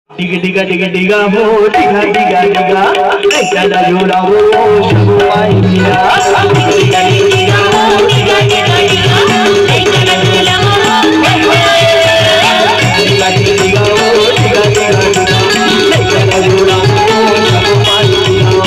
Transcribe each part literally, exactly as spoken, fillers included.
डिगा डिगा डिगा डिगा हो, डिगा डिगा डिगा, लइका ला झूला हो, सब माई डिगा। डिगा डिगा डिगा हो, डिगा डिगा डिगा, लइका ला झूला हो, सब माई डिगा। डिगा डिगा डिगा हो, डिगा डिगा डिगा, लइका ला झूला हो, सब माई डिगा।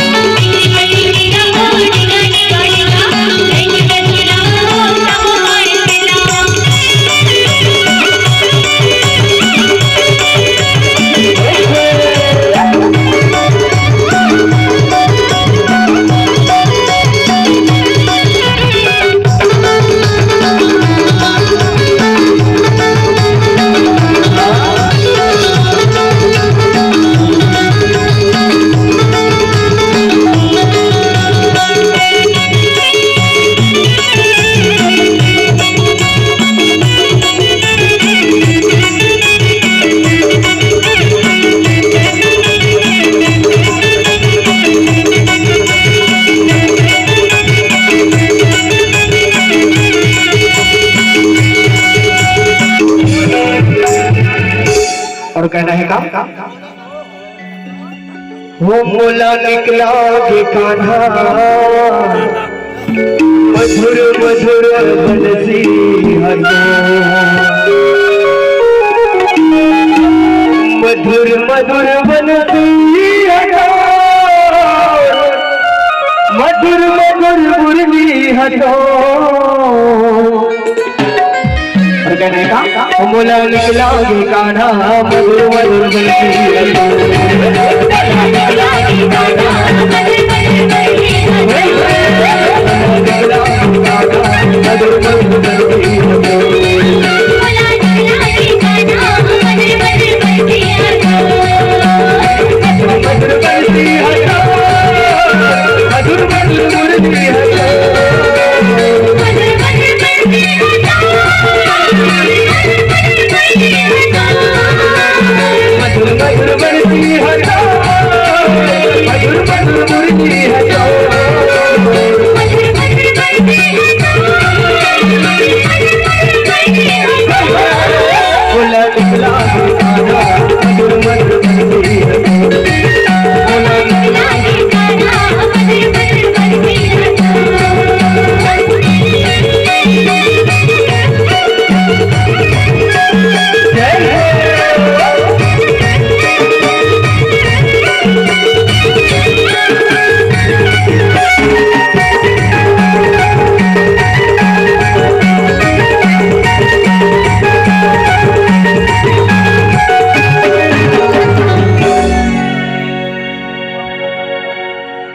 और कहना है का? हो मोला निकला के कान्हा, मधुर मधुर बंसी हटो। मधुर मधुर बंसी हटो, मधुर मधुर मुरली हटो। और कहने का, मोला निकला के कान्हा, मधुर मधुर बंसी हटो।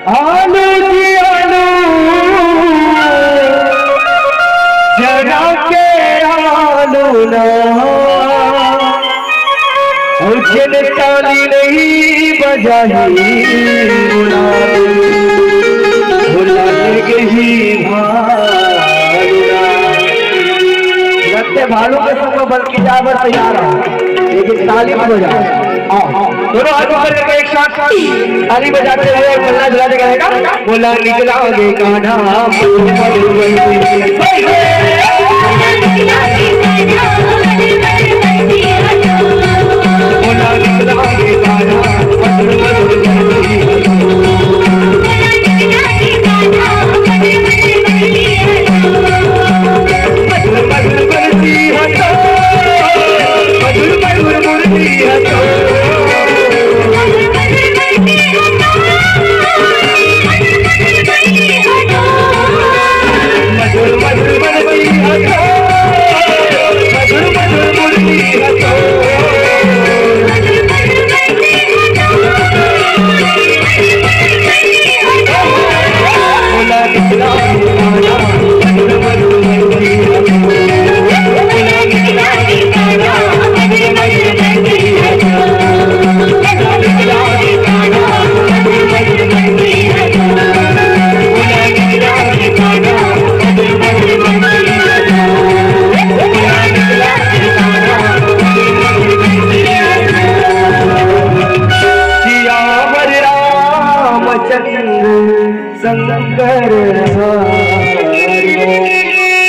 आलू जी आलू, जरा के आलू ना, अउ जेन ताली नहीं बजाही, भुला गही भालू ना। लगते भालू के संग बल्कि जाए बर तैयार है, लेकिन ताली बजा। आओ, दोनों हाथ ऊपर करके एक साथ ताली बजाते हुए पल्ला झुलाते रहेगा। मोला निकला गे कान्हा, मधुर मधुर बंसी।